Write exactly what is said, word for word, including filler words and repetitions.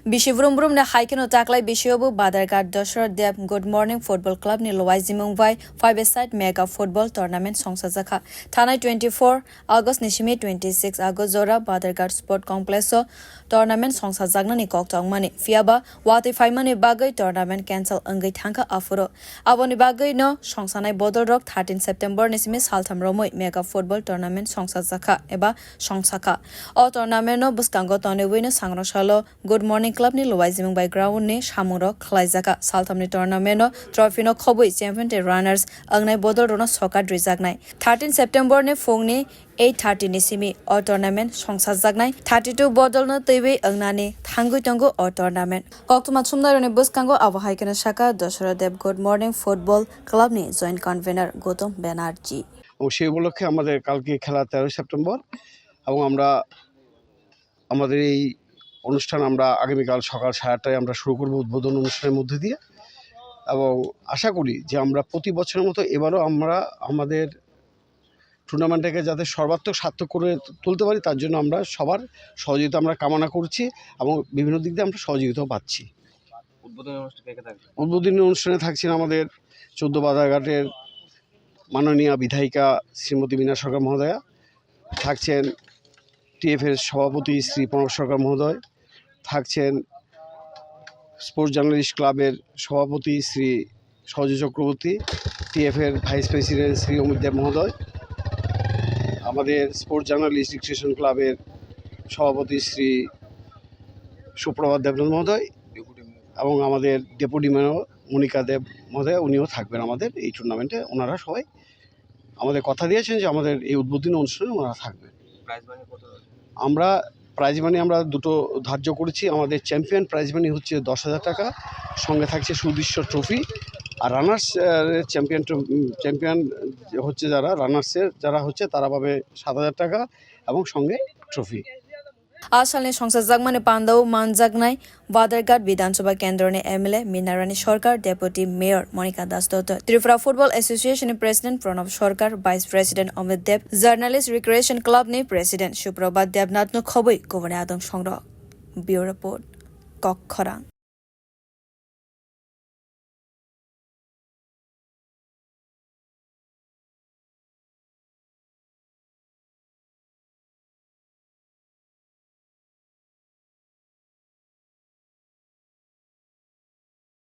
Bisi brum brum ni hai kheno taklai bisio bo Badharghat Dasarath Deb Good Morning Football Club ni lowai jimung bai five-a-side mega football tournament songsajakha. Thanai twenty-four August ni simi twenty-six August jora Badharghat Sport Complex o tournament songsajaknani kok tongmani. Phiyaba watwi phaimani bagwi tournament cancel wngwi thangkha aphuru. Aboni bagwi no songsanai bodol rok thirteen September ni simi saltham romwi mega football tournament songsajakha eba songsakha. O tournament no bwskango tonwi no sangrong salo Good Morning Club ni Luwaijimung bai ground ni samung rok khlaijaka. Saltham ni tournament no trophy no khobwi champion tei runners wngnai bodol rok no sokat rijaknai. Thirteen September ni phung ni eight thirty ni simi o tournament songsajaknai. Thirty-two bodol no twiwi wngnani thangwi tongo o tournament. Koktwma sumnai rokni bwskango abo hai kheno saka Dasarath Deb Good Morning Football Club ni joint convener Gautam Banerjee. এবং সেই উপলক্ষে আমাদের কালকে খেলা তেরোই সেপ্টেম্বর এবং আমরা আমাদের এই অনুষ্ঠান আমরা আগামীকাল সকাল সাড়ে আটটায় আমরা শুরু করব উদ্বোধন অনুষ্ঠানের মধ্যে দিয়ে। এবং আশা করি যে আমরা প্রতি বছরের মতো এবারও আমরা আমাদের টুর্নামেন্টটাকে যাতে সর্বাত্মক সার্থক করে তুলতে পারি, তার জন্য আমরা সবার সহযোগিতা আমরা কামনা করছি এবং বিভিন্ন দিক দিয়ে আমরা সহযোগিতাও পাচ্ছি। উদ্বোধনী অনুষ্ঠানে কে কে থাকবে? উদ্বোধনী অনুষ্ঠানে থাকছেন আমাদের চৌদ্দ বাজারঘাটের মাননীয় বিধায়িকা শ্রীমতী মীনা সরকার মহোদয়া, থাকছেন টিএফএর সভাপতি শ্রী প্রণব সরকার মহোদয়, থাকছেন স্পোর্টস জার্নালিস্ট ক্লাবের সভাপতি শ্রী সজয় চক্রবর্তী, টিএফএর ভাইস প্রেসিডেন্ট শ্রী অমিত দেব মহোদয়, আমাদের স্পোর্টস জার্নালিস্ট রিক্রিয়েশন ক্লাবের সভাপতি শ্রী সুপ্রভাত দেবনাথ মহোদয় এবং আমাদের ডেপুটি মেয়র মনিকা দেব মহোদয়, উনিও থাকবেন আমাদের এই টুর্নামেন্টে। ওনারা সবাই আমাদের কথা দিয়েছেন যে আমাদের এই উদ্বোধনী অনুষ্ঠানে ওনারা থাকবেন। প্রাইজ মানি কত রয়েছে? আমরা প্রাইজ মানি আমরা দুটো ধার্য করেছি। আমাদের চ্যাম্পিয়ন প্রাইজ মানি হচ্ছে দশ হাজার টাকা, সঙ্গে থাকছে সুদৃশ্য ট্রফি। আর রানার্স, আহ, চ্যাম্পিয়ন ট্র-, উম, চ্যাম্পিয়ন হচ্ছে যারা, রানার্সের যারা হচ্ছে, তারা পাবে সাত হাজার টাকা এবং সঙ্গে trophy. A salni songsajakmani pandao manjaknai Badharghat Bidhan Sabha Kendroni M L A Minarani Sarkar, Deputy Mayor Monika Das Dotto, Tripura Football Association ni President Pranab Sarkar, Vice President Amit Deb, Journalist Recreation Club ni President Suprabhat Debnath no khobwi kubuni adong songrok. Bureau Report, Kokkhorang.